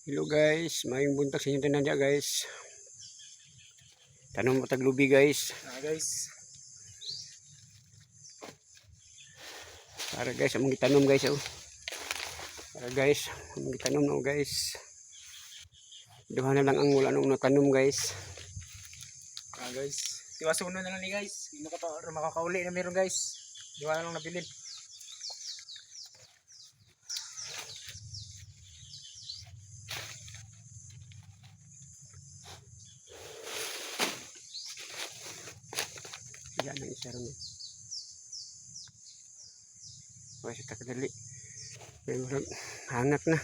Hello guys, maayong buntag sa inyo tanan diya, guys. Tanom mo tag lubi, guys. Ah, guys. Para guys, among gitanom, guys, oh. Para guys, among gitanom no, guys. Duha na lang ang wala nung natanom, guys. Ah, guys. Tiwasuno na lang ni guys. Hindi ka pa makakauli na meron, guys. Diwa na lang nabilin. Yan ang isa ron. Okay, sa takadali. May murag hangak na.